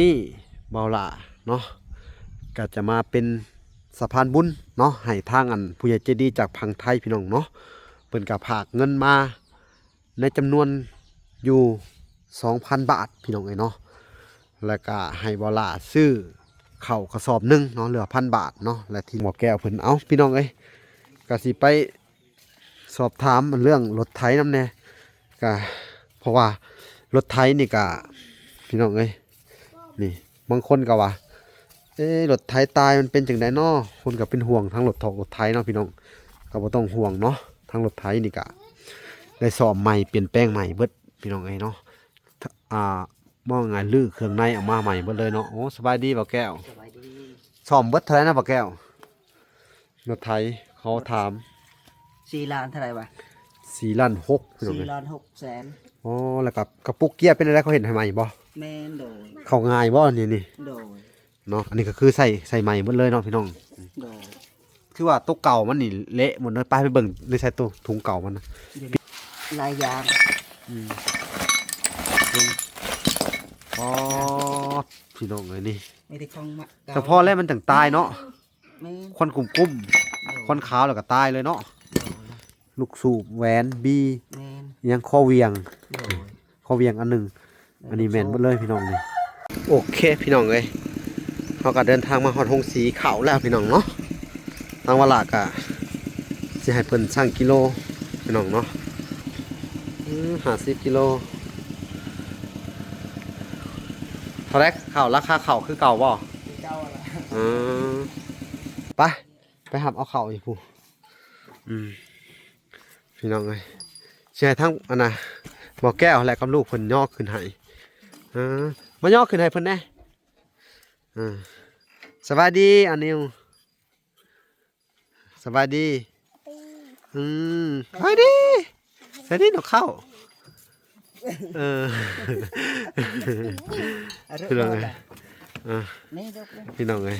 ນີ້ບ່າວຫຼ້າເນາະ ກະຈະມາເປັນສະພານບຸນເນາະ ໃຫ້ທາງອັນຜູ້ໃຫຍ່ໃຈດີຈາກຝັ່ງໄທພີ່ນ້ອງເນາະ ເພິ່ນກະຝາກເງິນມາໃນຈຳນວນຢູ່ສອງພັນບາດພີ່ນ້ອງເອີຍເນາະ ແລ້ວກະໃຫ້ບ່າວຫຼ້າຊື້ເຂົ້າກະສອບໜຶ່ງເນາະ ເຫຼືອພັນບາດເນາະ ແລະທີ່ໝໍແກ້ວເພິ່ນ ເອົ້າ ພີ່ນ້ອງເອີຍ ກະຊິໄປ ສອບຖາມເລື່ອງລົດໄຖນຳແດ່ ກະ ເພາະວ່າລົດໄຖນີ້ກະ ພີ່ນ້ອງເອີຍ ນີ້ ບາງຄົນກະວ່າ ເອ ລົດໄຖຕາຍມັນເປັນຈັ່ງໃດນໍ ຄົນກະເປັນຫ່ວງທາງລົດຖອກລົດໄຖເນາະພີ່ນ້ອງ ກະບໍ່ຕ້ອງຫ່ວງເນາະ ທາງລົດໄຖນີ້ກະໄດ້ສ້ອມໃໝ່ ປ່ຽນແປງໃໝ່ເບິດພີ່ນ້ອງເອີຍເນາະ ອ່າ ເວົ້າງ່າຍໆ ຮື້ເຄື່ອງໃນອອກມາໃໝ່ເບິດເລີຍເນາະ ໂອ້ ສະບາຍດີບ່າວແກ້ວ ສະບາຍດີ ສ້ອມເບິດເທົ່າໃດນະບ່າວແກ້ວ? ລົດໄຖ ເຂົາຖາມ ສີ່ລ້ານເທົ່າໃດວະ? ສີ່ລ້ານຫົກພີ່ນ້ອງເອີຍ ສີ່ລ້ານຫົກແສນ ອໍ ແລ້ວກະກະປຸກເກຍເປັນແນວໃດ ເຂົາເຮັດໃຫ້ໃໝ່ບໍ່? ແມ່ນ ໂດຍ ເຂົ້າງ່າຍບໍ່ອັນນີ້ນີ້? ໂດຍ ເນາະ ອັນນີ້ກະຄືໃສ່ ໃສ່ໃໝ່ເບິດເລີຍເນາະພີ່ນ້ອງ ໂດຍ ຄືວ່າໂຕເກົ່າມັນນີ້ເລະໝົດເລີຍ ໄປ ໄປເບິ່ງໃນໃສ່ໂຕ ຖົງເກົ່າມັນນະ ຫຼາຍຢ່າງ ອືມ ອໍ ພີ່ນ້ອງເອີຍນີ້ ມີແຕ່ຂອງມາ ສະເພາະແລ້ວມັນຈັ່ງຕາຍເນາະ ແມ່ນ ຄວັນກຸ້ມໆ ໂດຍ ຄວັນຂາວແລ້ວກະຕາຍເລີຍເນາະ ໂດຍ ລູກສູບ ແຫວນ ບີ ແມ່ນ ອີ່ຫຍັງ ຄໍຫວ່ຽງ ໂດຍ ຄໍຫວ່ຽງອັນໜຶ່ງ ແມ່ນ ອັນນີ້ແມ່ນເບິດເລີຍພີ່ນ້ອງນີ້ ໂອເຄພີ່ນ້ອງເອີຍ ເຮົາກະເດີນທາງມາຮອດໂຮງສີເຂົ້າແລ້ວພີ່ນ້ອງເນາະ ທາງວາລະກະຊິໃຫ້ເພິ່ນຊັ່ງກິໂລພີ່ນ້ອງເນາະ ອືມ ຫ້າສິບກິໂລ ເທົ່າໃດເຂົ້າ ລາຄາເຂົ້າຄືເກົ່າບໍ່? ຄືເກົ່າລະ ອືມ ໄປ ໄປຮັບເອົາເຂົ້າຢູ່ພຸ້ນ ອືມ ພີ່ນ້ອງເອີຍ ຊິໃຫ້ທັງອັນນ່າ ໝໍແກ້ວແຫຼະກັບລູກເພິ່ນຍໍຂຶ້ນໃຫ້ ເອີ ມາຍໍຂຶ້ນໃຫ້ເພິ່ນແດ່ ເອີ ສະບາຍດີອານິວ ສະບາຍດີ ອືມ ສະບາຍດີ ສະບາຍດີນົກເຂົ້າ ເອີ ພີ່ນ້ອງເອີຍ ອ່າ ພີ່ນ້ອງເອີຍ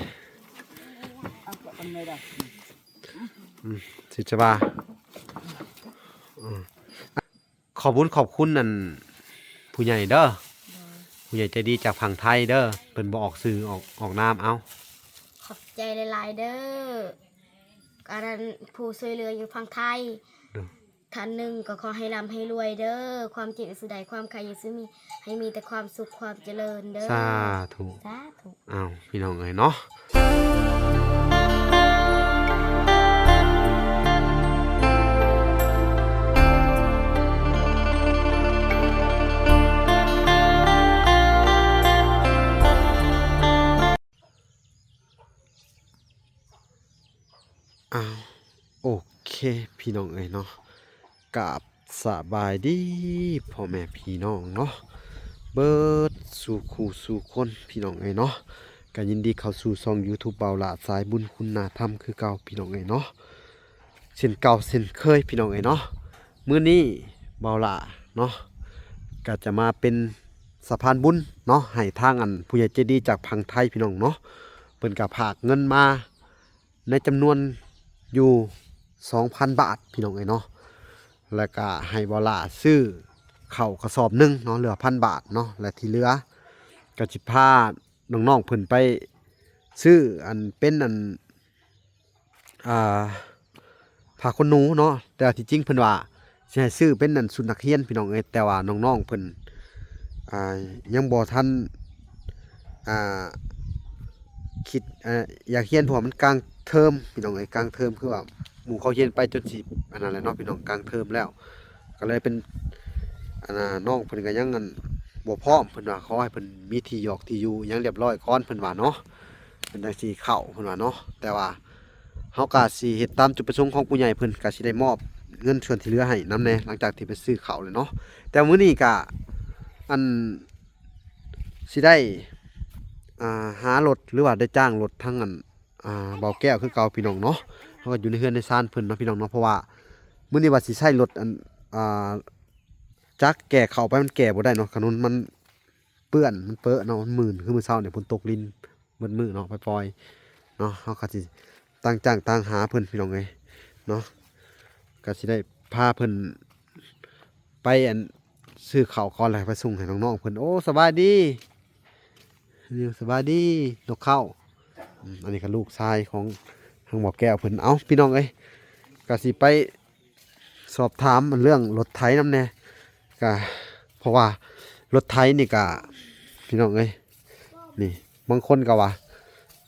ອືມ ຊິຈະວ່າ ອືມ ຂອບບຸນຂອບຄຸນອັນຜູ້ໃຫຍ່ເດີ ໂດຍ ຜູ້ໃຫຍ່ໃຈດີຈາກຝັ່ງໄທເດີ ເພິ່ນບໍ່ອອກຊື່ອອກ ອອກນາມ ເອົ້າ ຂອບໃຈຫຼາຍໆເດີ ອັນນັ້ນ ຜູ້ຊ່ວຍເຫຼືອຢູ່ຝັ່ງໄທ ໂດຍ ທ່ານໜຶ່ງ ກໍຂໍໃຫ້ລ່ຳໃຫ້ລວຍເດີ ຄວາມເຈັບຢ່າສູ່ໄດ້ ຄວາມໄຂ້ຢ່າສູ່ມີ ໃຫ້ມີແຕ່ຄວາມສຸກຄວາມຈະເລີນເດີ ສາທຸ ສາທຸ ອ້າວ ພີ່ນ້ອງເອີຍເນາະ ອ້າວ ໂອເຄ ພີ່ນ້ອງເອີຍເນາະ ກາບສະບາຍດີພໍ່ແມ່ພີ່ນ້ອງເນາະ ເບິດສູ່ຄູ່ສູ່ຄົນ ພີ່ນ້ອງເອີຍເນາະ ກະຍິນດີເຂົ້າສູ່ຊ່ອງຢູທູບບ່າວຫຼ້າສາຍບຸນຄຸນນາທຳຄືເກົ່າ ພີ່ນ້ອງເອີຍເນາະ ເຊັ່ນເກົ່າເຊັ່ນເຄີຍ ພີ່ນ້ອງເອີຍເນາະ ມື້ນີ້ບ່າວຫຼ້າເນາະ ກະຈະມາເປັນສະພານບຸນເນາະ ໃຫ້ທາງອັນຜູ້ໃຫຍ່ໃຈດີຈາກຝັ່ງໄທ ພີ່ນ້ອງເນາະ ເພິ່ນກະຝາກເງິນມາ ໃນຈຳນວນຢູ່ສອງພັນບາດ ພີ່ນ້ອງເອີຍເນາະ ແລ້ວກະໃຫ້ບ່າວຫຼ້າຊື້ເຂົ້າກະສອບໜຶ່ງເນາະ ເຫຼືອພັນບາດເນາະ ແລະທີ່ເຫຼືອກະຊິພານ້ອງໆເພິ່ນໄປຊື້ອັນເປັນອັນ ອ່າ ຜ້າຂົນໜູເນາະ ແຕ່ທີ່ຈິງເພິ່ນວ່າ ຊິໃຫ້ຊື້ເປັນອັນຊຸດນັກຮຽນ ພີ່ນ້ອງເອີຍ ແຕ່ວ່ານ້ອງໆເພິ່ນ ອ່າ ຍັງບໍ່ທັນ ອ່າ ຄິດ ອ່າ ຢາກຮຽນ ເພາະວ່າມັນກາງເທີມ ພີ່ນ້ອງເອີຍ ກາງເທີມ ຄືວ່າໝູ່ເຂົາຮຽນໄປຈົນຊິອັນນັ້ນແຫຼະເນາະ ພີ່ນ້ອງ ກາງເທີມແລ້ວ ກໍເລີຍເປັນ ອັນນ່າ ນ້ອງເພິ່ນກໍຍັງອັນບໍ່ພ້ອມ ເພິ່ນວ່າ ຂໍໃຫ້ເພິ່ນມີທີ່ຢອກທີ່ຢູ່ຫຍັງຮຽບຮ້ອຍກ່ອນ ເພິ່ນວ່າເນາະ ເພິ່ນຈັ່ງຊິເຂົ້າ ເພິ່ນວ່າເນາະ ແຕ່ວ່າ ເຮົາກະຊິເຮັດຕາມຈຸດປະສົງຂອງຜູ້ໃຫຍ່ເພິ່ນ ກະຊິໄດ້ມອບເງິນສ່ວນທີ່ເຫຼືອໃຫ້ນຳແດ່ ຫຼັງຈາກທີ່ໄປຊື້ເຂົ້າແລ້ວເນາະ ແຕ່ມື້ນີ້ກະ ອັນ ຊິໄດ້ ອ່າ ຫາລົດ ຫຼືວ່າໄດ້ຈ້າງລົດທາງອັນ ອ່າ ບ່າວແກ້ວຄືເກົ່າ ພີ່ນ້ອງເນາະ ເຮົາກະຢູ່ໃນເຮືອນໃນຊານເພິ່ນເນາະ ພີ່ນ້ອງເນາະ ເພາະວ່າມື້ນີ້ວ່າຊິໃຊ້ລົດອັນ ອ່າ ຈັກແກ່ເຂົ້າໄປ ມັນແກ່ບໍ່ໄດ້ເນາະ ຖະໜົນມັນເປື້ອນ ມັນເປິເນາະ ມັນມື່ນ ຄືມື້ເຊົ້ານີ້ຝົນຕົກລິນ ເບິດມື້ເນາະ ປ່ອຍໆເນາະ ເຮົາກະຊິຕ່າງຈ້າງຕ່າງຫາເພິ່ນ ພີ່ນ້ອງເອີຍເນາະ ກະຊິໄດ້ພາເພິ່ນໄປອັນ ຊື້ເຂົ້າກ່ອນ ແລ້ວໄປສົ່ງໃຫ້ນ້ອງໆເພິ່ນ ໂອ້ ສະບາຍດີ ສະບາຍດີ ນົກເຂົ້າ. ອືມ ອັນນີ້ກໍລູກຊາຍຂອງທາງບໍ່ແກ້ວເພິ່ນ. ເອົ້າ ພີ່ນ້ອງເອີຍ ກໍຊິໄປ ສອບຖາມເລື່ອງລົດໄຖນຳແດ່ ກະ ເພາະວ່າລົດໄຖນີ້ກະ ພີ່ນ້ອງເອີຍ ນີ້ ບາງຄົນກໍວ່າ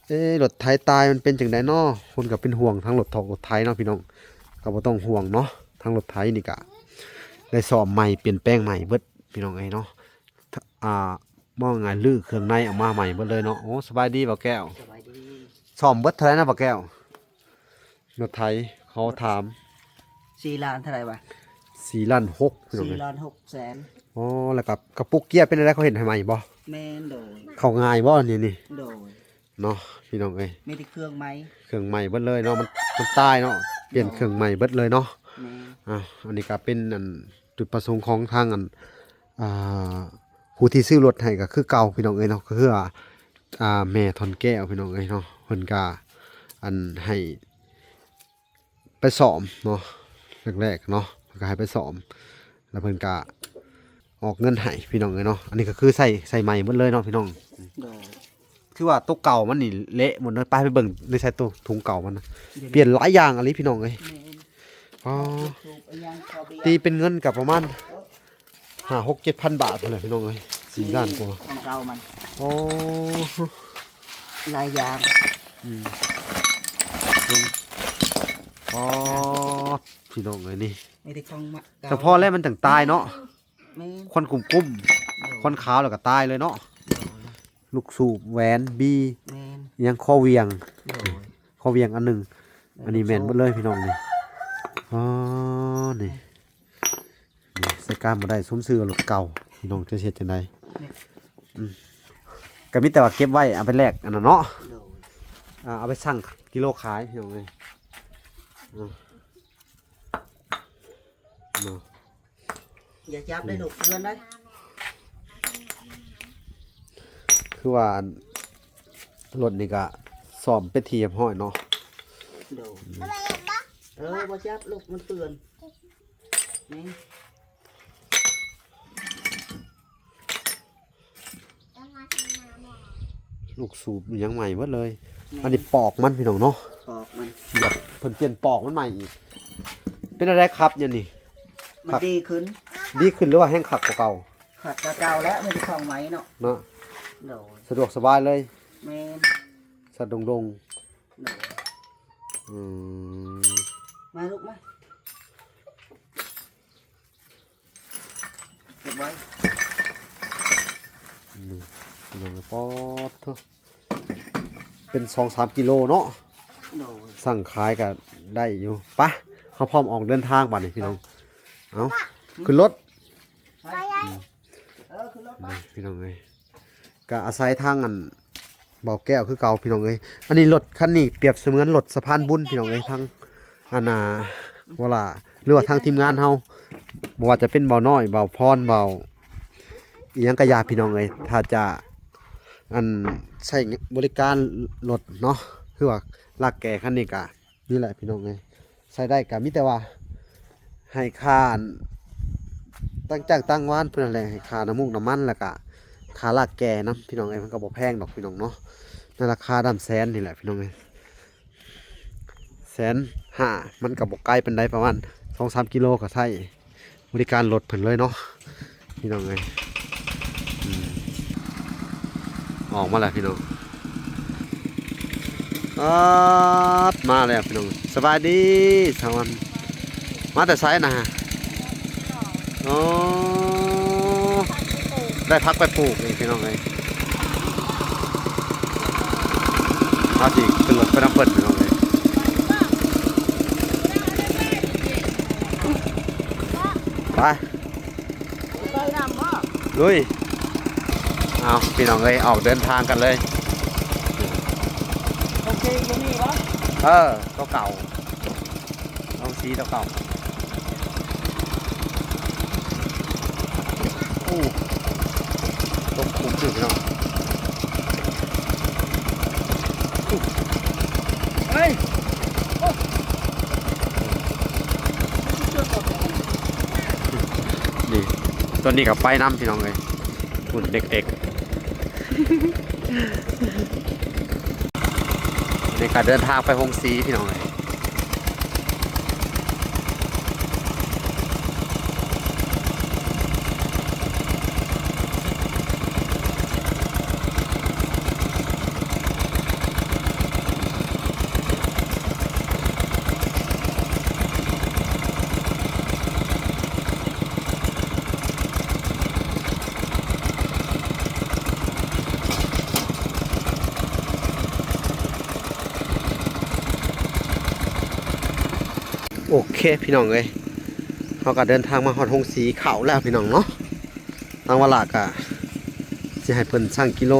ເອ ລົດໄຖຕາຍມັນເປັນຈັ່ງໃດນໍ? ຄົນກໍເປັນຫ່ວງທາງລົດຖອກລົດໄຖເນາະ ພີ່ນ້ອງ. ກໍບໍ່ຕ້ອງຫ່ວງເນາະ ທາງລົດໄຖນີ້ກະໄດ້ສ້ອມໃໝ່ ປ່ຽນແປງໃໝ່ເບິດ ພີ່ນ້ອງເອີຍເນາະ. ອ່າ ເວົ້າງ່າຍໆ ຮື້ເຄື່ອງໃນອອກມາໃໝ່ເບິດເລີຍເນາະ. ໂອ້ ສະບາຍດີບ່າວແກ້ວ. ສະບາຍດີ. ສ້ອມເບິດເທົ່າໃດນະບ່າວແກ້ວ? ລົດໄຖ ເຂົາຖາມ ສີ່ລ້ານເທົ່າໃດວະ? ສີ່ລ້ານຫົກ ພີ່ນ້ອງເອີຍ ສີ່ລ້ານຫົກແສນ. ອໍ ແລ້ວກໍກະປຸກເກຍເປັນແນວໃດ ເຂົາເຮັດໃຫ້ໃໝ່ບໍ່? ແມ່ນ ໂດຍ. ເຂົ້າງ່າຍບໍ່ນີ້? ນີ້ ໂດຍ ເນາະ ພີ່ນ້ອງເອີຍ ມີແຕ່ເຄື່ອງໃໝ່ ເຄື່ອງໃໝ່ເບິດເລີຍເນາະ. ມັນ ມັນຕາຍເນາະ ປ່ຽນເຄື່ອງໃໝ່ເບິດເລີຍເນາະ. ແມ່ນ. ອ່າ ອັນນີ້ກໍເປັນອັນ ຈຸດປະສົງຂອງທາງອັນ ອ່າ ຜູ້ທີ່ຊື້ລົດໃຫ້ກໍຄືເກົ່າ ພີ່ນ້ອງເອີຍເນາະ ກໍຄືວ່າ ອ່າ ແມ່ທອນແກ້ວ ພີ່ນ້ອງເອີຍເນາະ. ເພິ່ນກໍອັນໃຫ້ໄປສ້ອມເນາະ ແລກໆເນາະ ເພິ່ນກໍໃຫ້ໄປສ້ອມ ແລ້ວເພິ່ນກໍອອກເງິນໃຫ້ ພີ່ນ້ອງເອີຍເນາະ. ອັນນີ້ກໍຄືໃສ່ ໃສ່ໃໝ່ໝົດເລີຍເນາະ ພີ່ນ້ອງ. ໂດຍ. ຄືວ່າໂຕເກົ່າມັນນີ້ເລະໝົດເລີຍ. ໄປ ໄປເບິ່ງໃນໃສ່ໂຕ ຖົງເກົ່າມັນນະ ປ່ຽນຫຼາຍຢ່າງອີ່ຫຼີ ພີ່ນ້ອງເອີຍ. ແມ່ນ. ອໍ ສູບອັນຫຍັງ ເຂົ້າເບຍ ຕີເປັນເງິນກໍປະມານຫ້າ ຫົກ ເຈັດພັນບາດພຸ້ນແຫຼະ ພີ່ນ້ອງເອີຍ. ສີ່ລ້ານກວ່າ ຂອງເກົ່າມັນ. ໂອ້ ຫຼາຍຢ່າງ. ອືມ. ອໍ ພີ່ນ້ອງເອີຍ ນີ້ ມີແຕ່ຂອງມາ ສະເພາະແລ້ວມັນຈັ່ງຕາຍເນາະ. ແມ່ນ. ຄວັນກຸ້ມໆ ໂດຍ ຄວັນຂາວແລ້ວກໍຕາຍເລີຍເນາະ. ໂດຍ. ລູກສູບ ແຫວນ ບີ ແມ່ນ ຫຍັງ ຄໍຫວ່ຽງ ໂດຍ ຄໍຫວ່ຽງອັນໜຶ່ງ. ອັນນີ້ແມ່ນໝົດເລີຍ ພີ່ນ້ອງ ນີ້. ອໍ ນີ້ ນີ້ໃຊ້ການບໍ່ໄດ້ ສົມຊື່ລົດເກົ່າ ພີ່ນ້ອງ ຈະເຮັດຈັ່ງໃດ? ນີ້ ອືມ ກໍມີແຕ່ວ່າເກັບໄວ້ ເອົາໄປແລກອັນນັ້ນເນາະ. ໂດຍ. ອ່າ ເອົາໄປຊັ່ງກິໂລຂາຍ ພີ່ນ້ອງເອີຍ. ເນາະ ຢ່າຈັບໄດ້ລູກ ເຕືອນໄດ້. ຄືວ່າອັນ ລົດນີ້ກະສ້ອມເປັນທີ່ຮຽບຮ້ອຍເນາະ. ໂດຍ. ອືມ. ເອີ ບໍ່ຈັບລູກ ມັນເປື້ອນ. ນີ້ ລູກສູບຫຍັງໃໝ່ໝົດເລີຍ. ແມ່ນ. ອັນນີ້ປອກມັນ ພີ່ນ້ອງເນາະ ປອກມັນ ແບບເພິ່ນປ່ຽນປອກມັນໃໝ່ອີກ. ເປັນແນວໃດຄັບ ດຽວນີ້? ມັນດີຂຶ້ນ ດີຂຶ້ນ ຫຼືວ່າແຮ່ງຄັກກວ່າເກົ່າ? ຄັກກວ່າເກົ່າແລ້ວ ມີແຕ່ຂອງໃໝ່ເນາະ. ເນາະ. ໂດຍ. ສະດວກສະບາຍເລີຍ. ແມ່ນ. ສະດົງໆ. ໂດຍ. ອືມ. ມາລູກມາ. ເກັບໄວ້ ນີ້ ພີ່ນ້ອງ ປອດໂທ້ ເປັນສອງສາມກິໂລເນາະ. ໂດຍ. ສັ່ງຂາຍກໍໄດ້ຢູ່. ໄປ ເຮົາພ້ອມອອກເດີນທາງບາດນີ້ ພີ່ນ້ອງ. ເອົາ ຂຶ້ນລົດ. ໄປ. ອືມ. ເອີ ຂຶ້ນລົດໄປ. ນີ້ ພີ່ນ້ອງເອີຍ ກໍອາໄສທາງອັນ ເບົາແກ້ວຄືເກົ່າ ພີ່ນ້ອງເອີຍ. ອັນນີ້ລົດຄັນນີ້ປຽບສະເໝືອນລົດສະພານບຸນ ພີ່ນ້ອງເອີຍ. ທາງອັນນ່າ ເວລາ ຫຼືວ່າທາງທີມງານເຮົາ ບໍ່ວ່າຈະເປັນເບົານ້ອຍ ເບົາພອນ ເບົາອີ່ຫຍັງກະຢ່າ ພີ່ນ້ອງເອີຍ. ຖ້າຈະອັນໃຊ້ບໍລິການລົດເນາະ ຄືວ່າລາກແກ່ຄັນນີ້ກະ ນີ້ແຫຼະ ພີ່ນ້ອງເອີຍ. ໃຊ້ໄດ້ກໍມີແຕ່ວ່າໃຫ້ຄ່າອັນ ຕັ້ງຈ້າງຕັ້ງວານເພິ່ນຫັ້ນແຫຼະ ໃຫ້ຄ່ານ້ຳມູກນ້ຳມັນ ແລ້ວກະຄ່າລາກແກ່ນຳ ພີ່ນ້ອງເອີຍ. ມັນກໍບໍ່ແພງດອກ ພີ່ນ້ອງເນາະ ໃນລາຄາດຳແສນນີ້ແຫຼະ ພີ່ນ້ອງເອີຍ. ແສນຫ້າ ມັນກໍບໍ່ໄກປານໃດ ປະມານສອງສາມກິໂລ ກໍໃຊ້ ບໍລິການລົດເພິ່ນເລີຍເນາະ ພີ່ນ້ອງເອີຍ. ອືມ ອອກມາແລ້ວ ພີ່ນ້ອງ. ອາດ ມາແລ້ວ ພີ່ນ້ອງ. ສະບາຍດີສາວວັນ ມາແຕ່ໃສນະ? ອໍ ໄດ້ຜັກໄປປູກອີກ ພີ່ນ້ອງເອີຍ. ເຮົາຊິຂຶ້ນລົດໄປນຳເພິ່ນ ພີ່ນ້ອງເອີຍ. ໄປ ລຸຍ. ເອົາ ພີ່ນ້ອງເອີຍ ອອກເດີນທາງກັນເລີຍ. ໂອເຄ ຢູ່ນີ້ບໍ່? ເອີ ຕົວເກົ່າ ເອົາສີຕົວເກົ່າ. ໂອ້ ຕົກຂຸມຢູ່ ພີ່ນ້ອງ. ເຮີ້ຍ ນີ້ ຕົວນີ້ກໍໄປນຳ ພີ່ນ້ອງເອີຍ. ພຸ້ນເດັກໆ. ນີ້ກໍເດີນທາງໄປໂຮງສີພີ່ນ້ອງເອີຍ. ໂອເຄພີ່ນ້ອງເອີຍ ເຮົາກໍເດີນທາງມາຮອດໂຮງສີເຂົ້າແລ້ວພີ່ນ້ອງເນາະ. ທາງວາລະກະຊິໃຫ້ເພິ່ນຊັ່ງກິໂລ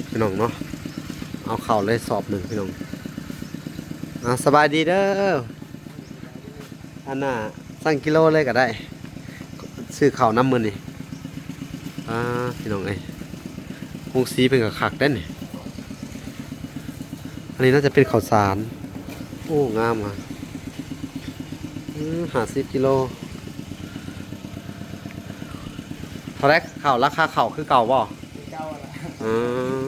ພີ່ນ້ອງເນາະ ເອົາເຂົ້າເລີຍສອບໜຶ່ງພີ່ນ້ອງ. ອ່າ ສະບາຍດີເດີ ອັນນ່າ ຊັ່ງກິໂລເລີຍກໍໄດ້ ຊື້ເຂົ້ານຳມື້ນີ້. ອ່າ ພີ່ນ້ອງເອີຍ ໂຮງສີເພິ່ນກໍຄັກເດ້ນີ້. ອັນນີ້ໜ້າຈະເປັນເຂົ້າສານ. ໂອ້ ງາມວ່ະ. ອືມ ຫ້າສິບກິໂລ. ເທົ່າໃດເຂົ້າ? ລາຄາເຂົ້າຄືເກົ່າບໍ່? ຄືເກົ່າລະ. ອືມ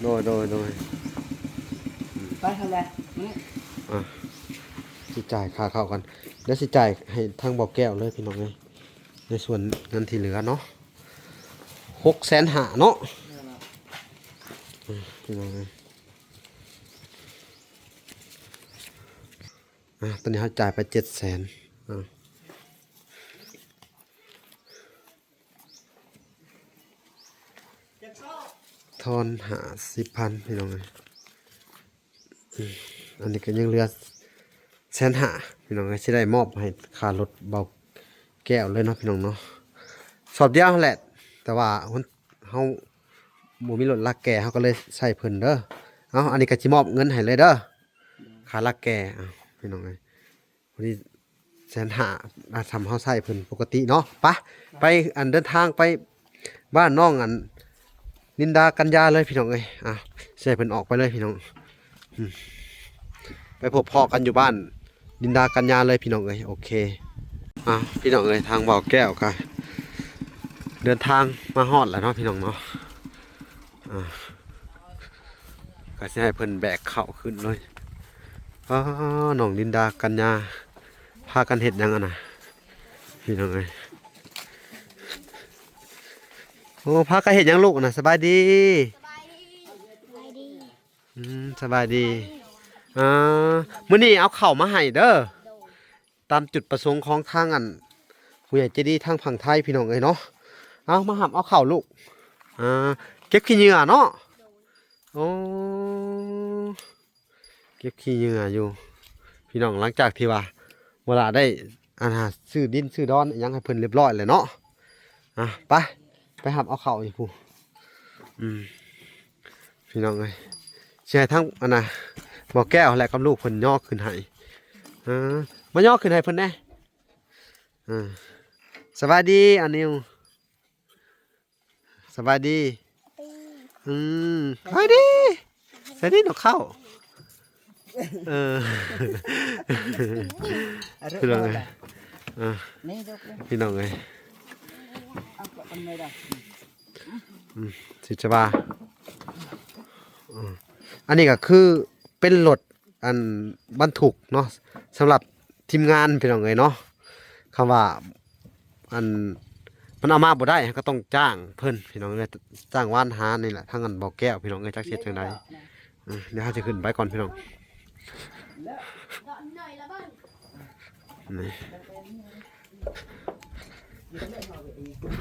ໂດຍ ໂດຍ ໂດຍ. ໄປເທົ່າໃດ? ອ່າ ຊິຈ່າຍຄ່າເຂົ້າກ່ອນ ດຽວຊິຈ່າຍໃຫ້ທາງບໍ່ແກ້ວເລີຍພີ່ນ້ອງເອີຍ ໃນສ່ວນເງິນທີ່ເຫຼືອເນາະ. ຫົກແສນຫ້າເນາະ. ອືມ ພີ່ນ້ອງເອີຍ ອ່າ ຕອນນີ້ເຮົາຈ່າຍໄປເຈັດແສນ. ອ່າ ທອນຫ້າສິບພັນ ພີ່ນ້ອງເອີຍ. ອືມ ອັນນີ້ກໍຍັງເຫຼືອແສນຫ້າ ພີ່ນ້ອງເອີຍ ຊິໄດ້ມອບໃຫ້ຄ່າລົດເບົາແກ້ວເລີຍເນາະ ພີ່ນ້ອງເນາະ. ສອບດຽວຫັ້ນແຫຼະ ແຕ່ວ່າເຮົາບໍ່ມີລົດລາກແກ່ ເຮົາກໍເລີຍໃຊ້ເພິ່ນເດີ. ເອົາ ອັນນີ້ກໍຊິມອບເງິນໃຫ້ເລີຍເດີ ຄ່າລາກແກ່. ເອົາ ພີ່ນ້ອງເອີຍ ພໍດີແສນຫ້າ ອ່າ ທຳເຮົາໃຊ້ເພິ່ນປົກກະຕິເນາະ. ໄປ ໄປ ອັນ ເດີນທາງໄປບ້ານນ້ອງ ອັນ ລິນດາ ກັນຍາເລີຍພີ່ນ້ອງເອີຍ. ອ່າ ໃຊ້ເພິ່ນອອກໄປເລີຍພີ່ນ້ອງ. ອືມ ໄປພົບພໍ້ກັນຢູ່ບ້ານລິນດາ ກັນຍາເລີຍພີ່ນ້ອງເອີຍ. ໂອເຄ ອ່າ ພີ່ນ້ອງເອີຍ ທາງເບົາແກ້ວກໍເດີນທາງມາຮອດແລ້ວເນາະ ພີ່ນ້ອງເນາະ. ອ່າ ກໍຊິໃຫ້ເພິ່ນແບກເຂົ້າຂຶ້ນເລີຍ. ອໍ ນ້ອງລິນດາ ກັນຍາ ພາກັນເຮັດຫຍັງຫັ້ນນະ ພີ່ນ້ອງເອີຍ? ໂອ້ ພາກັນເຮັດຫຍັງລູກນະ? ສະບາຍດີ. ສະບາຍດີ. ສະບາຍດີ. ອືມ ສະບາຍດີ. ອ່າ ມື້ນີ້ເອົາເຂົ້າມາໃຫ້ເດີ. ໂດຍ. ຕາມຈຸດປະສົງຂອງທາງ ອັນ ຜູ້ໃຫຍ່ໃຈດີທາງຝັ່ງໄທ ພີ່ນ້ອງເອີຍເນາະ. ເອົາ ມາຮັບເອົາເຂົ້າລູກ. ອ່າ ເກັບຂີ້ເຫຍື້ອເນາະ. ໂອ້ ເກັບຂີ້ເຫຍື້ອຢູ່ພີ່ນ້ອງ ຫຼັງຈາກທີ່ວ່າເວລາໄດ້ ອັນ ຫາຊື້ດິນຊື້ດອນອີ່ຫຍັງໃຫ້ເພິ່ນຮຽບຮ້ອຍແລ້ວເນາະ. ອ່າ ໄປ ໄປຮັບເອົາເຂົ້າຢູ່ພຸ້ນ. ອືມ ພີ່ນ້ອງເອີຍ ຊິໃຫ້ທາງ ອັນນ່າ ບໍ່ແກ້ວແຫຼະກັບລູກເພິ່ນຍໍຂຶ້ນໃຫ້. ເອີ ມາຍໍຂຶ້ນໃຫ້ເພິ່ນແດ່. ເອີ ສະບາຍດີອານິວ. ສະບາຍດີ. ອືມ ສະບາຍດີ. ສະບາຍດີນົກເຂົ້າ. ເອີ ພີ່ນ້ອງເອີຍ ອ່າ ພີ່ນ້ອງເອີຍ. ອືມ ຊິຈະວ່າ ອືມ ອັນນີ້ກໍຄືເປັນລົດ ອັນ ບັນທຸກເນາະ ສຳລັບທີມງານ ພີ່ນ້ອງເອີຍເນາະ. ຄຳວ່າ ອັນ ມັນເອົາມາບໍ່ໄດ້ ເຮົາກໍຕ້ອງຈ້າງເພິ່ນ ພີ່ນ້ອງເອີຍ. ຈ້າງວານຫານີ້ແຫຼະ ທາງ ອັນ ບໍ່ແກ້ວ ພີ່ນ້ອງເອີຍ ຈັກຊິເຮັດຈັ່ງໃດ. ເອີ ດຽວເຮົາຊິຂຶ້ນໄປກ່ອນ ພີ່ນ້ອງ. ນີ້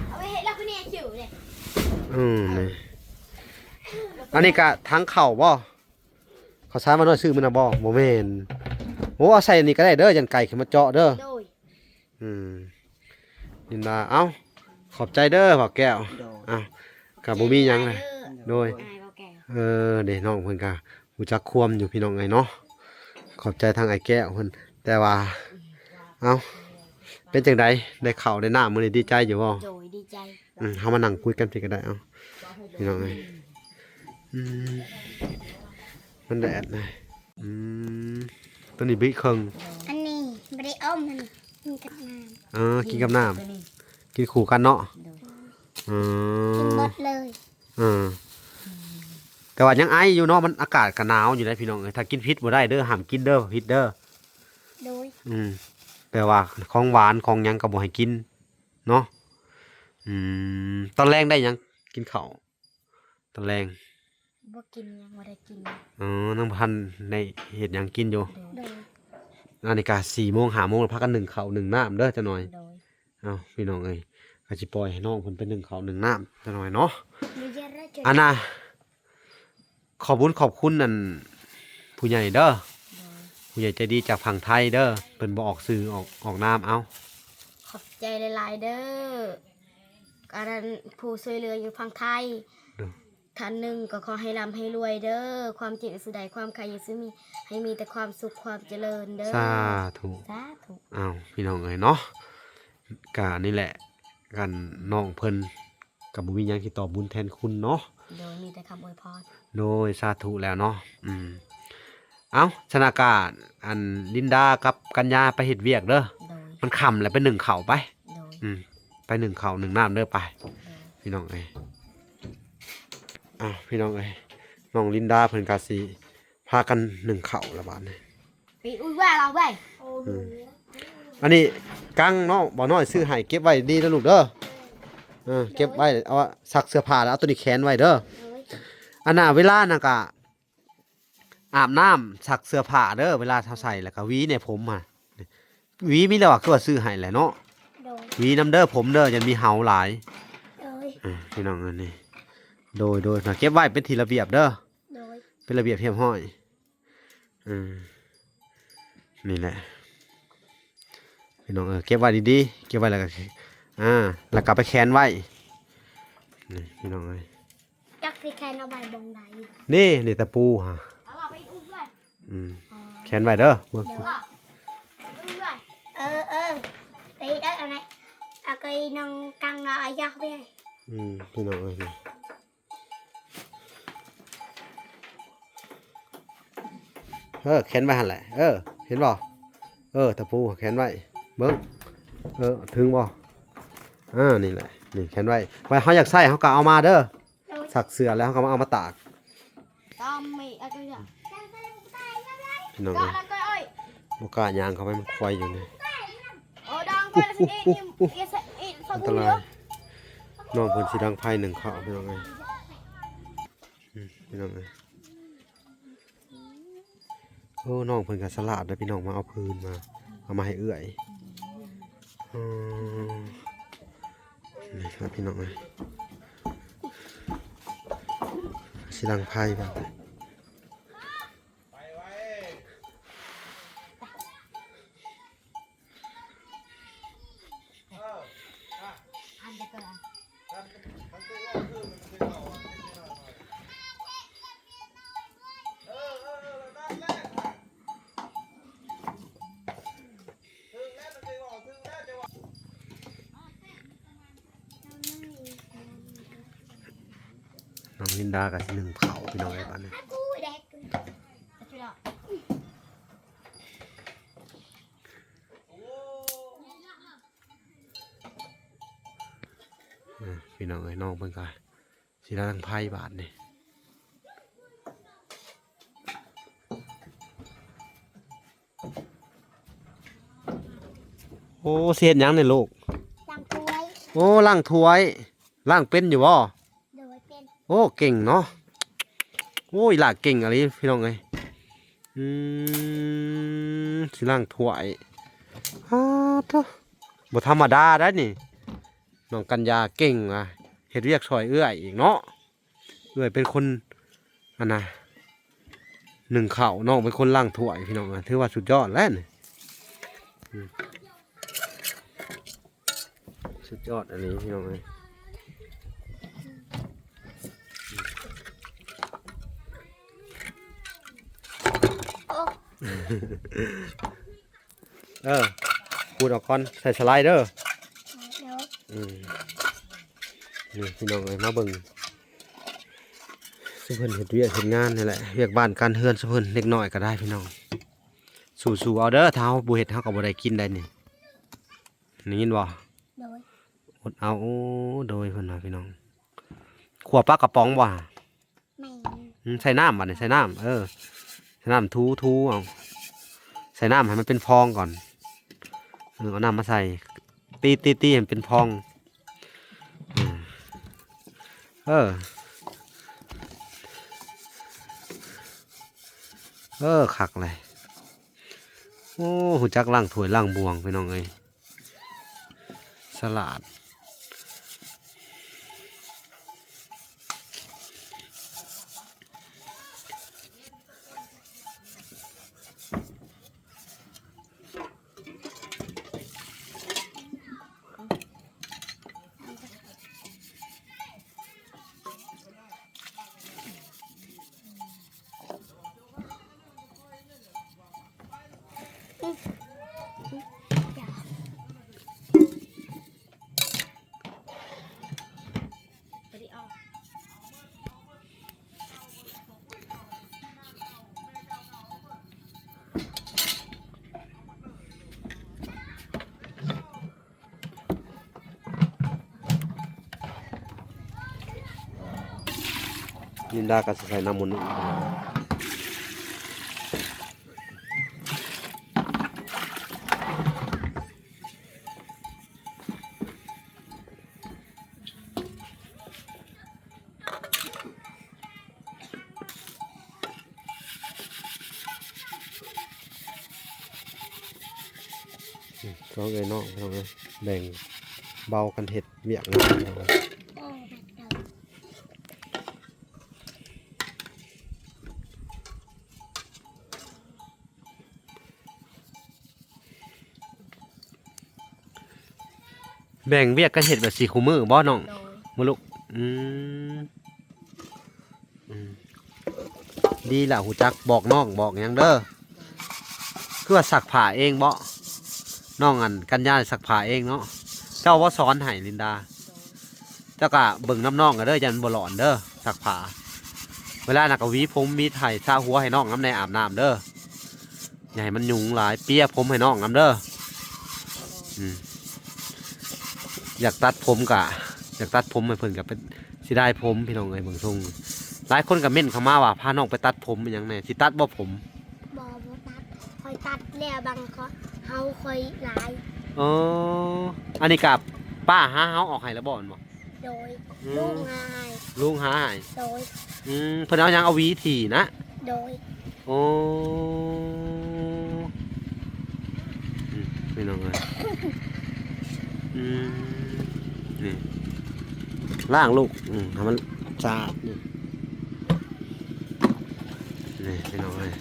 ເອົາໄວ້ໃຫ້ລາວຜູ້ນີ້ຄິວເດ້. ອືມ ນີ້ ອັນນີ້ກະຖັງເຂົ້າບໍ່? ເຂົ້າສານມາໜ້ອຍຊື້ມື້ນະບໍ່? ບໍ່ແມ່ນ. ໂອ້ ເອົາໃສ່ອັນນີ້ກໍໄດ້ເດີ ຢ້ານໄກ່ຂຶ້ນມາເຈາະເດີ. ໂດຍ. ອືມ ນິນດາ ເອົ້າ ຂອບໃຈເດີບ່າວແກ້ວ. ໂດຍ. ເອົ້າ ກໍບໍ່ມີຫຍັງນະ. ໂດຍ. ອ້າຍບ່າວແກ້ວ. ເອີ ເດ້ ນ້ອງເພິ່ນກໍຮູ້ຈັກຄວາມຢູ່ ພີ່ນ້ອງເອີຍເນາະ. ຂອບໃຈທາງອ້າຍແກ້ວເພິ່ນ. ແຕ່ວ່າ ເອົ້າ ເປັນຈັ່ງໃດ ໄດ້ເຂົ້າໄດ້ນ້ຳມື້ນີ້ ດີໃຈຢູ່ບໍ່? ໂດຍ ດີໃຈ. ອືມ ເຮົາມານັ່ງຄຸຍກັນພີ້ກໍໄດ້. ເອົ້າ ພີ່ນ້ອງເອີຍ ອືມ ມັນແດດນະ. ອືມ ຕົວນີ້ບິເຄິ່ງ ອັນນີ້ບໍ່ໄດ້ອົມ ມັນກິນກັບນ້ຳ. ເອີ ກິນກັບນ້ຳ ກິນຄູ່ກັນເນາະ. ໂດຍ. ເອີ ກິນໝົດເລີຍ. ເອີ ອືມ ແຕ່ວ່າຍັງໄອຢູ່ເນາະ ມັນອາກາດກໍໜາວຢູ່ເດ້ພີ່ນ້ອງເອີຍ. ຖ້າກິນຜິດບໍ່ໄດ້ເດີ ຫ້າມກິນເດີ ຜິດເດີ. ໂດຍ ອືມ ແປວ່າຂອງຫວານຂອງຫຍັງກໍບໍ່ໃຫ້ກິນເນາະ. ອືມ ຕອນແລງໄດ້ຫຍັງກິນເຂົ້າ? ຕອນແລງ ບໍ່ກິນ ຍັງບໍ່ໄດ້ກິນ. ອໍ ຍັງບໍ່ທັນໄດ້ເຮັດຫຍັງກິນຢູ່. ໂດຍ ໂດຍ ອັນນີ້ກະສີ່ໂມງຫ້າໂມງ ແລ້ວພາກັນໜຶ້ງເຂົ້າໜຶ້ງນ້ຳເດີຈັກໜ່ອຍ. ໂດຍ ເອົ້າ ພີ່ນ້ອງເອີຍ ກໍຊິປ່ອຍໃຫ້ນ້ອງເພິ່ນໄປໜຶ້ງເຂົ້າໜຶ້ງນ້ຳຈັກໜ່ອຍເນາະ. ອັນນ່າ ຂອບບຸນຂອບຄຸນອັນຜູ້ໃຫຍ່ເດີ. ໂດຍ ຜູ້ໃຫຍ່ໃຈດີຈາກຝັ່ງໄທເດີ ເພິ່ນບໍ່ອອກຊື່ອອກ ອອກນາມ. ເອົ້າ ຂອບໃຈຫຼາຍໆເດີ ອັນນັ້ນ ຜູ້ຊ່ວຍເຫຼືອຢູ່ຝັ່ງໄທ. ໂດຍ ທ່ານໜຶ່ງກໍຂໍໃຫ້ລ່ຳໃຫ້ລວຍເດີ ຄວາມເຈັບຢ່າສູ່ໄດ້ ຄວາມໄຂ້ຢ່າສູ່ມີ ໃຫ້ມີແຕ່ຄວາມສຸກຄວາມຈະເລີນເດີ. ສາທຸ ສາທຸ. ອ້າວ ພີ່ນ້ອງເອີຍເນາະ ກະນີ້ແຫຼະ ກັນນ້ອງເພິ່ນກໍບໍ່ມີຫຍັງທີ່ຕອບບຸນແທນຄຸນເນາະ. ໂດຍ ມີແຕ່ຄຳອວຍພອນ. ໂດຍ ສາທຸແລ້ວເນາະ. ອືມ ເອົ້າ ສະນາກາ ອັນ ລິນດາກັບກັນຍາໄປເຮັດວຽກເດີ. ໂດຍ ມັນຄ່ຳແລ້ວ ໄປໜຶ້ງເຂົ້າໄປ. ໂດຍ ອືມ ໄປໜຶ້ງເຂົ້າໜຶ້ງນ້ຳເດີໄປ. ໂດຍ ພີ່ນ້ອງເອີຍ. ອ້າວ ພີ່ນ້ອງເອີຍ ນ້ອງລິນດາເພິ່ນກະຊິພາກັນໜຶ້ງເຂົ້າລະບາດນີ້. ໄປ ອຸ້ຍ ວ່າລາວໄວ້ ອືມ ອັນນີ້ກັງເນາະ ບ່າວນ້ອຍຊື້ໃຫ້ ເກັບໄວ້ດີນະລູກເດີ. ເອີ ເກັບໄວ້ ເອົາຊັກເສື້ອຜ້າແລ້ວເອົາໂຕນີ້ແຂນໄວ້ເດີ. ໂດຍ ອັນນ່າ ເວລານັ້ນກະ ອາບນ້ຳ ຊັກເສື້ອຜ້າເດີ ເວລາເຮົາໃສ່ ແລ້ວກໍຫວີໃນຜົມຫັ້ນ. ຫວີມີແລ້ວວ່າ ຄືວ່າຊື້ໃຫ້ແຫຼະເນາະ. ໂດຍ ຫວີນຳເດີ ຜົມເດີ ຢ່າມີເຫົາຫຼາຍ. ໂດຍ ເອີ ພີ່ນ້ອງເອີຍ ນີ້ ໂດຍ ໂດຍ ເກັບໄວ້ເປັນທີ່ລະບຽບເດີ. ໂດຍ ເປັນລະບຽບຮຽບຮ້ອຍ. ເອີ ນີ້ແຫຼະ ພີ່ນ້ອງເອີຍ ເກັບໄວ້ດີໆ ເກັບໄວ້ແລ້ວກໍ ອ່າ ແລ້ວກໍໄປແຂວນໄວ້ ນີ້ ພີ່ນ້ອງເອີຍ. ຈັກຊິແຂນເອົາໄວ້ບ່ອນໃດ? ນີ້ ນີ້ຕະປູຫາ ເອົາໄປອຸ້ມໄວ້. ອືມ ອໍ ແຂວນໄວ້ເດີ ເບິ່ງ ເອີ ເອີ ໄປເດີ ອັນນັ້ນ ເອົາໄປນອນກາງນອນ ເອົາຢາກໄປ. ອືມ ພີ່ນ້ອງເອີຍ ນີ້ ເອີ ແຂວນໄວ້ຫັ້ນແຫຼະ ເອີ ເຫັນບໍ່? ເອີ ຕະປູແຂວນໄວ້ ເບິ່ງ ເອີ ເຖິງບໍ່? ເອີ ນີ້ແຫຼະ ນີ້ແຂວນໄວ້ ໄວ້ເຮົາຢາກໃຊ້ເຮົາກໍເອົາມາເດີ. ໂດຍ ຊັກເສື້ອແລ້ວເຮົາກໍມາເອົາມາຕາກ ຕາມໄມ້ອາກະຍະ ພີ່ນ້ອງເອີຍ ບໍ່ກ້າຍ່າງເຂົ້າໄປ ມັນຄວາຍຢູ່ນີ້. ໂອ້ ດັງໄປແລ້ວ ອັນຕະລາຍ ນ້ອງເພິ່ນຊິດັງໄຟໜຶ້ງເຂົ້າ ພີ່ນ້ອງເອີຍ. ອືມ ພີ່ນ້ອງເອີຍ ໂອ້ ນ້ອງເພິ່ນກໍສະຫຼາດເດີພີ່ນ້ອງ ມາເອົາຟືນມາ ເອົາມາໃຫ້ເອື້ອຍ. ອືມ ນີ້ລະພີ່ນ້ອງເອີຍ ຊິດັງໄຟບາດນີ້. ນ້ອງລິນດາກໍຊິໜຶ້ງເຂົ້າ ພີ່ນ້ອງເອີຍ ບາດນີ້. ອ່າ ພີ່ນ້ອງເອີຍ ນ້ອງເພິ່ນກໍຊິດັງໄຟບາດນີ້. ໂອ້ ຊິເຮັດຫຍັງນີ້ລູກ? ລ້າງຖ້ວຍ. ໂອ້ ລ້າງຖ້ວຍ ລ້າງເປັນຢູ່ບໍ່? ໂດຍ ເປັນ. ໂອ້ ເກັ່ງເນາະ ໂອ້ ອີ່ຫຼ້າເກັ່ງອີ່ຫຼີພີ່ນ້ອງເອີຍ. ອືມ ຊິລ້າງຖ້ວຍ ປາດໂທ້ ບໍ່ທຳມະດາໄດ໋ນີ້ ນ້ອງກັນຍາເກັ່ງວ່າ ເຮັດວຽກຊ່ອຍເອື້ອຍອີກເນາະ. ເອື້ອຍເປັນຄົນ ອັນນ່າ ໜຶ້ງເຂົ້າ ນ້ອງເປັນຄົນລ້າງຖ້ວຍ ພີ່ນ້ອງ ຖືວ່າສຸດຍອດແລ້ວນີ້. ອືມ ສຸດຍອດອັນນີ້ ພີ່ນ້ອງເອີຍ. ໂອ້ ເອີ ຂູດອອກກ່ອນ ໃສ່ສະໄລເດີ. ໂດຍ. ອືມ ນີ້ພີ່ນ້ອງເອີຍ ມາເບິ່ງຊຸມເພິ່ນເຮັດວຽກເຮັດງານນີ້ແຫຼະ ວຽກບ້ານການເຮືອນຊຸມເພິ່ນ ເລັກນ້ອຍກໍໄດ້ພີ່ນ້ອງ. ສູ້ໆເອົາເດີ ຖ້າເຮົາບໍ່ເຮັດ ເຮົາກໍບໍ່ໄດ້ກິນໄດ໋ນີ້ ໄດ້ຍິນບໍ່? ໂດຍ. ອົດເອົາ. ໂອ້ ໂດຍ ເພິ່ນວ່າພີ່ນ້ອງ. ຂົ້ວປາກະປ໋ອງບໍ່? ແມ່ນ. ອືມ ໃສ່ນ້ຳ ບາດນີ້ໃສ່ນ້ຳ ເອີ ໃສ່ນ້ຳ ຖູໆ ເອົາ ໃສ່ນ້ຳໃຫ້ມັນເປັນຟອງກ່ອນ ເອີ ເອົານ້ຳມາໃສ່ ຕີໆໆ ໃຫ້ມັນເປັນຟອງ ເອີ ເອີ ເອີ ຄັກເລີຍ ໂອ້ ຮູ້ຈັກລ້າງຖ້ວຍລ້າງບ່ວງ ພີ່ນ້ອງເອີຍ. ສະຫຼາດ ລິນດາກໍຊິໃສ່ນ້ຳມົນອີກ. ສອງເອື້ອຍນ້ອງພີ່ນ້ອງເອີຍ ແບ່ງເບົາກັນເຮັດວຽກງານ. ແບ່ງວຽກກັນເຮັດແບບຊີ້ຄູ່ມື້ບໍ່ນ້ອງ? ໂດຍ ບໍ່ລູກ? ອືມ ອືມ ດີລະ ຮູ້ຈັກບອກນ້ອງບອກຫຍັງເດີ. ຄືວ່າຊັກຜ້າເອງບໍ? ນ້ອງອັນກັນຍາຊັກຜ້າເອງເນາະ. ເຈົ້າບໍ່ສອນໃຫ້ລິນດາ? ເຈົ້າກະເບິ່ງນຳນ້ອງກະເດີ ຢ້ານມັນບໍ່ຫຼອນເດີ ຊັກຜ້າ. ເວລານັ້ນກະຫວີຜົມຫວີໄຖ ສະຫົວໃຫ້ນ້ອງນຳແດ່ ອາບນ້ຳເດີ. ຢ່າໃຫ້ມັນຫຍຸ້ງຫຼາຍ ເປຍຜົມໃຫ້ນ້ອງນຳເດີ. ອືມ ຢາກຕັດຜົມກະ ຢາກຕັດຜົມໃຫ້ເພິ່ນກະເປັນ ເສຍດາຍຜົມ ພີ່ນ້ອງເອີຍ. ເບິ່ງຊົງ ຫຼາຍຄົນກະເມັ້ນເຂົ້າມາວ່າ ພານ້ອງໄປຕັດຜົມອີ່ຫຍັງແດ່ ຊິຕັດບໍ່ຜົມ? ບໍ່ ບໍ່ຕັດ ຂ້ອຍຕັດແລ້ວ ບັງເຂົາ ເຮົາຂ້ອຍຫຼາຍ. ອໍ ອັນນີ້ກະປ້າຫາເຮົາອອກໃຫ້ແລ້ວບໍ່ ແມ່ນບໍ່? ໂດຍ ອືມ ລຸງຫາໃຫ້ ລຸງຫາໃຫ້. ໂດຍ ອືມ ເພິ່ນເອົາຫຍັງ ເອົາຫວີຖີ່ນະ? ໂດຍ ໂອ້ ອືມ ພີ່ນ້ອງເອີຍ ອືມ ນີ້ ລ້າງລູກ ອືມ ໃຫ້ມັນສະອາດ ນີ້ ນີ້ ພີ່ນ້ອງເອີຍ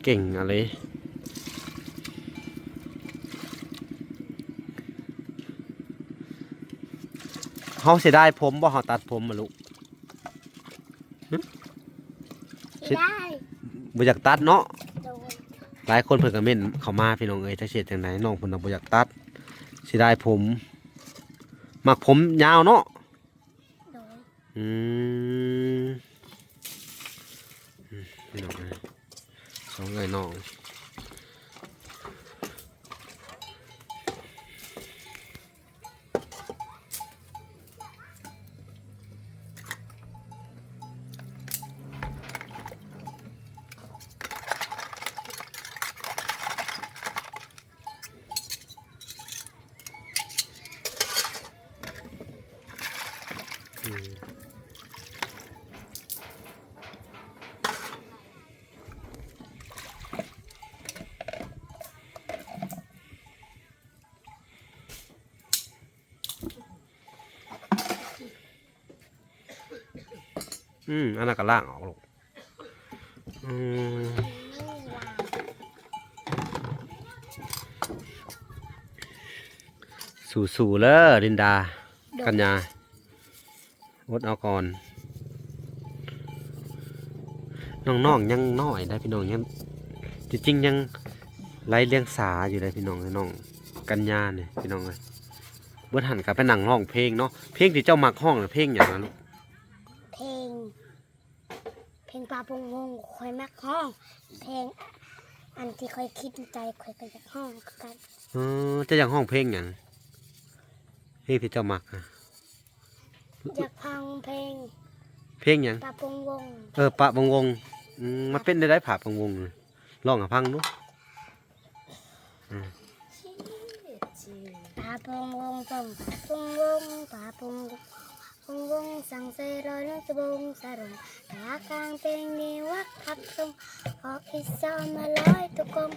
ເກັ່ງອີ່ຫຼີ. ເຮົາເສຍດາຍຜົມບໍ່ ເຮົາຕັດຜົມມະລູກ? ຫຶ? ເສຍດາຍ ບໍ່ຢາກຕັດເນາະ? ໂດຍ ຫຼາຍຄົນເພິ່ນກະເມັ້ນເຂົ້າມາ ພີ່ນ້ອງເອີຍ ຈັກຊິເຮັດຈັ່ງໃດ ນ້ອງເພິ່ນນະບໍ່ຢາກຕັດ ເສຍດາຍຜົມ ມັກຜົມຍາວເນາະ? ໂດຍ ອືມ ອືມ ພີ່ນ້ອງເອີຍ ສອງເອື້ອຍນ້ອງ. ອືມ ອັນນັ້ນກະລ້າງອອກລູກ. ອືມ ສູ້ໆເດີລິນດາ ໂດຍ ກັນຍາ ອົດເອົາກ່ອນ ນ້ອງໆຍັງນ້ອຍໄດ໋ພີ່ນ້ອງ ຍັງ ຈິງໆຍັງໄຮ້ລຽງສາຢູ່ໄດ໋ພີ່ນ້ອງ ນ້ອງກັນຍານີ້ພີ່ນ້ອງເອີຍ. ເບິດຫັ້ນກະໄປນັ່ງຮ້ອງເພງເນາະ. ເພງທີ່ເຈົ້າມັກຮ້ອງນະ ເພງຫຍັງນະລູກ? ເພງ ເພງປາວົງວົງ ຂ້ອຍມັກຮ້ອງ. ເພງອັນທີ່ຂ້ອຍຄິດໃນໃຈ ຂ້ອຍກະຢາກຮ້ອງຄືກັນ. ເອີ ເຈົ້າຢາກຮ້ອງເພງຫຍັງ? ເພງທີ່ເຈົ້າມັກນະ? ຢາກຟັງເພງ ເພງຫຍັງ? ປາປົງວົງ. ເອີ ປາປົງວົງ. ອືມ ມັນເປັນແນວໃດ ປາປົງວົງ? ຮ້ອງໃຫ້ຟັງດູ. ອືມ ປາປົງວົງ ປົງ ປາປົງວົງ ປາປົງວົງ ວົງວົງ ສັງເສໂລ ນຸສະວົງສະລົງ ຕາກາງເປັງນິວັກພັກຊົງ ອອກອິດຊອນມາລອຍຕຸກົງ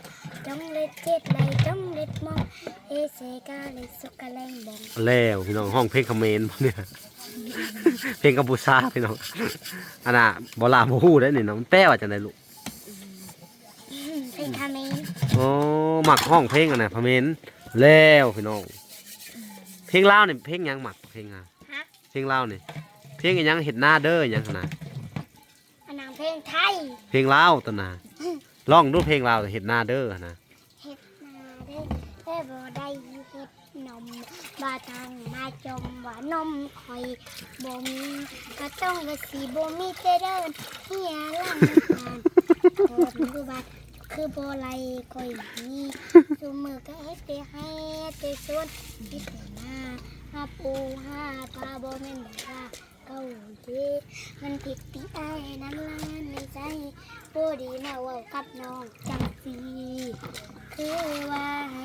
ຈົງເລັດເຈັດໄລ ຈົງເລັດມອງ ເອເຊກາເລັດສຸກກະແລງບອງ. ແລ້ວພີ່ນ້ອງ ຮ້ອງເພງຂະເໝນບໍ່ເນຍ? ເພງກຳປູຊາພີ່ນ້ອງ. ອັນນ່າ ບໍ່ລາບໍ່ຮູ້ໄດ໋ນີ້ເນາະ ມັນແປວ່າຈັ່ງໃດລູກ? ເພງຂະເໝນ. ໂອ້ ມັກຮ້ອງເພງອັນນ່າຂະເໝນ. ແລ້ວພີ່ນ້ອງ ເພງລາວນີ້ເພງຫຍັງມັກ? ເພງຫຍັງ? ຮະ? ເພງລາວນີ້ ເພງອີ່ຫຍັງ? ເຮັດນາເດີ ອີ່ຫຍັງຫັ້ນນະ? ອັນນັ້ນເພງໄທ. ເພງລາວຕົວນະ. ອືມ ຮ້ອງດູເພງລາວ ເຮັດນາເດີຫັ້ນນະ. ເຮັດນາເດີ ແຕ່ບໍ່ໄດ້ເຮັດນົມ ບໍ່ທັງມາຈົ່ມວ່ານົມຂ້ອຍບໍ່ມີ ກະຕ້ອງວ່າຊິບໍ່ມີແຕ່ເດີນເຮຍຫຼັງບ້ານ ໂອດຢູ່ບ້ານ ຄືບໍ່ໄລ່ຂ້ອຍໜີ ຊຸມື້ກະເຮັດແຕ່ໄຮ່ແຕ່ສວນ ເຮັດແຕ່ນາ ຫາປູຫາປາ ບໍ່ແມ່ນວ່າ ເກົ້າເດ ມັນຜິດທີ່ອ້າຍນັ້ນລະໃນໃຈ ບໍ່ດີມາເວົ້າກັບນ້ອງຈັ່ງຊີ້ ຄືວ່າໃຫ້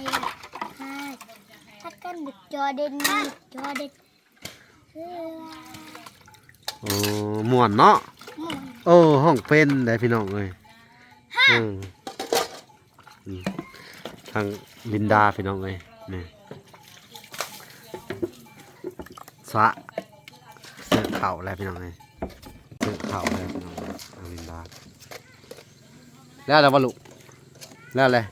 ຮັກກັນບຸດຈໍເດັນ ບຸດຈໍເດັນ ຄືວ່າ ໂອ້ ມ່ວນເນາະ ມ່ວນ ໂອ້ ຮ້ອງເປັນໄດ໋ພີ່ນ້ອງເອີຍ ຮະ ເອີ. ອືມ ທາງລິນດາພີ່ນ້ອງເອີຍ ນີ້ ສະ ເສິບເຂົ້າແລ້ວພີ່ນ້ອງເອີຍ ເສິບເຂົ້າແລ້ວພີ່ນ້ອງເອີຍ ທາງລິນດາ. ແລ້ວແລ້ວບໍ່ລູກ? ແລ້ວແຫຼະ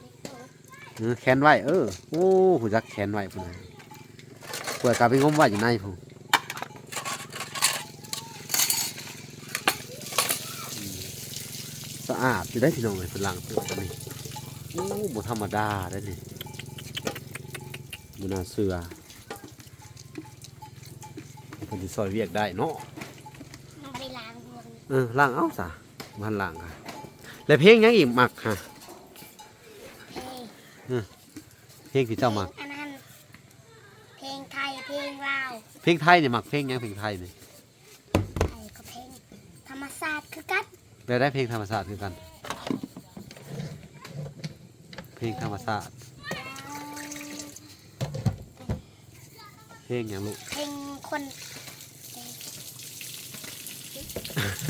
ເອີ ແຂນໄວ້ ເອີ ໂອ້ ຮູ້ຈັກແຂນໄວ້ພຸ້ນນະ ເປີດກະໄປງົມໄວ້ຢູ່ໃນພຸ້ນ. ສະອາດຢູ່ເດ້ພີ່ນ້ອງເອີຍ ເພິ່ນລ້າງເຕີບນີ້ ໂອ້ ບໍ່ທຳມະດາເດ້ນີ້ ບໍ່ໜ້າເຊື່ອ ເພິ່ນຊິຊ່ອຍວຽກໄດ້ເນາະ ເຮົາໄປລ້າງເບິ່ງ ເອີ ລ້າງເອົາຊະ ບໍ່ທັນລ້າງກະ ແລ້ວເພງຫຍັງອີກມັກຫະ? ເພງ ເອີ ເພງທີ່ເຈົ້າມັກ ເພງອັນນັ້ນ ເພງໄທ ເພງລາວ ເພງໄທນີ້ມັກເພງຫຍັງ? ເພງໄທນີ້ ໄທກໍເພງທຳມະຊາດຄືກັນ ແບບໃດ? ເພງທຳມະຊາດຄືກັນ ເພງທຳມະຊາດ ເພງຫຍັງລູກ? ເພງຄົນ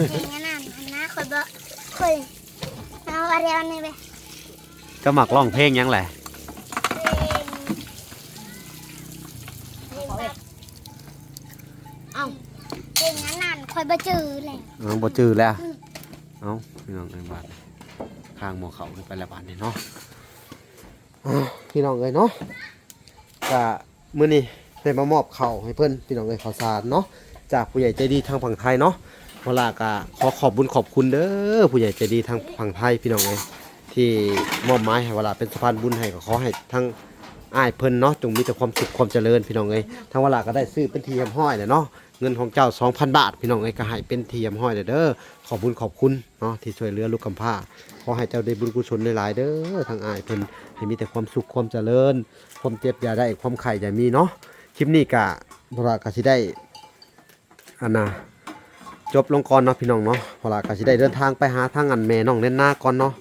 ເພງອັນນັ້ນຫັ້ນນະ ຂ້ອຍບໍ່ ຂ້ອຍເອົາອັນດຽວນີ້ໄປ ເຈົ້າມັກຮ້ອງເພງຫຍັງແຫຼະ? ເພງ ເພງແບບ ເອົ້າ ເພງອັນນັ້ນຂ້ອຍບໍ່ຈື່ແລ້ວ ເອົ້າ ບໍ່ຈື່ແລ້ວ ອືມ ເອົ້າ ພີ່ນ້ອງເອີຍ ບາດນີ້ ຄາງໝໍ້ເຂົ້າຂຶ້ນໄປແລ້ວບາດນີ້ເນາະ ເອົ້າ ພີ່ນ້ອງເອີຍເນາະ ກະ ມື້ນີ້ໄດ້ມາມອບເຂົ້າໃຫ້ເພິ່ນພີ່ນ້ອງເອີຍ ເຂົ້າສານເນາະ ຈາກຜູ້ໃຫຍ່ໃຈດີທາງຝັ່ງໄທເນາະ ເວລາກະຂໍຂອບບຸນຂອບຄຸນເດີ ຜູ້ໃຫຍ່ໃຈດີທາງຝັ່ງໄທພີ່ນ້ອງເອີຍ ທີ່ມອບໝາຍໃຫ້ເວລາເປັນສະພານບຸນໃຫ້ ກໍຂໍໃຫ້ທາງອ້າຍເພິ່ນເນາະ ຈົ່ງມີແຕ່ຄວາມສຸກຄວາມຈະເລີນພີ່ນ້ອງເອີຍ ທາງເວລາກໍໄດ້ຊື້ເປັນທີ່ຮຽບຮ້ອຍແລ້ວເນາະ ເງິນຂອງເຈົ້າສອງພັນບາດພີ່ນ້ອງເອີຍ ກໍໃຫ້ເປັນທີ່ຮຽບຮ້ອຍແລ້ວເດີ ຂອບບຸນຂອບຄຸນ ເນາະ ທີ່ຊ່ວຍເຫຼືອລູກກຳພ້າ ຂໍໃຫ້ເຈົ້າໄດ້ບຸນກຸສົນຫຼາຍໆເດີ ທາງອ້າຍເພິ່ນ ໃຫ້ມີແຕ່ຄວາມສຸກຄວາມຈະເລີນ ຄວາມເຈັບຢ່າໄດ້ ຄວາມໄຂ້ຢ່າມີເນາະ ຄລິບນີ້ກະ ພວກເຮົາກະຊິໄດ້ ອັນນ່າ ຈົບລົງກ່ອນເນາະພີ່ນ້ອງເນາະ ພວກເຮົາກະຊິໄດ້ເດີນທາງໄປຫາທາງອັນແມ່ນ້ອງແນນນາກ່ອນເນາະ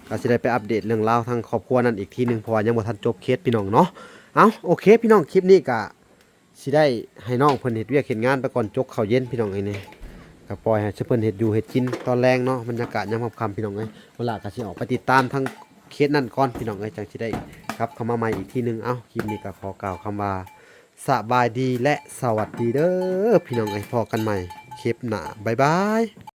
ກະຊິໄດ້ໄປອັບເດດເລື່ອງລາວທາງຄອບຄົວນັ້ນອີກທີໜຶ່ງ ເພາະວ່າຍັງບໍ່ທັນຈົບເຄສພີ່ນ້ອງເນາະ ເອົ້າ ໂອເຄ ພີ່ນ້ອງ ຄລິບນີ້ກະ ຊິໄດ້ໃຫ້ນ້ອງເພິ່ນເຮັດວຽກເຮັດງານໄປກ່ອນ ຈົກເຂົ້າເຢັນພີ່ນ້ອງເອີຍນີ້ ກໍປ່ອຍໃຫ້ເພິ່ນເຮັດຢູ່ເຮັດກິນຕອນແລງເນາະ ບັນຍາກາດຍາມຄ່ຳໆ ພີ່ນ້ອງເອີຍ ເວລາກໍຊິອອກໄປຕິດຕາມທາງເຂດນັ້ນກ່ອນພີ່ນ້ອງເອີຍ ຈັ່ງຊິໄດ້ກັບເຂົ້າມາໃໝ່ອີກທີໜຶ່ງ ເອົ້າ ຄລິບນີ້ກໍຂໍກ່າວຄຳວ່າສະບາຍດີ ແລະ ສະຫວັດດີເດີພີ່ນ້ອງເອີຍ ພໍ້ກັນໃໝ່ຄລິບໜ້າ ບາຍບາຍ.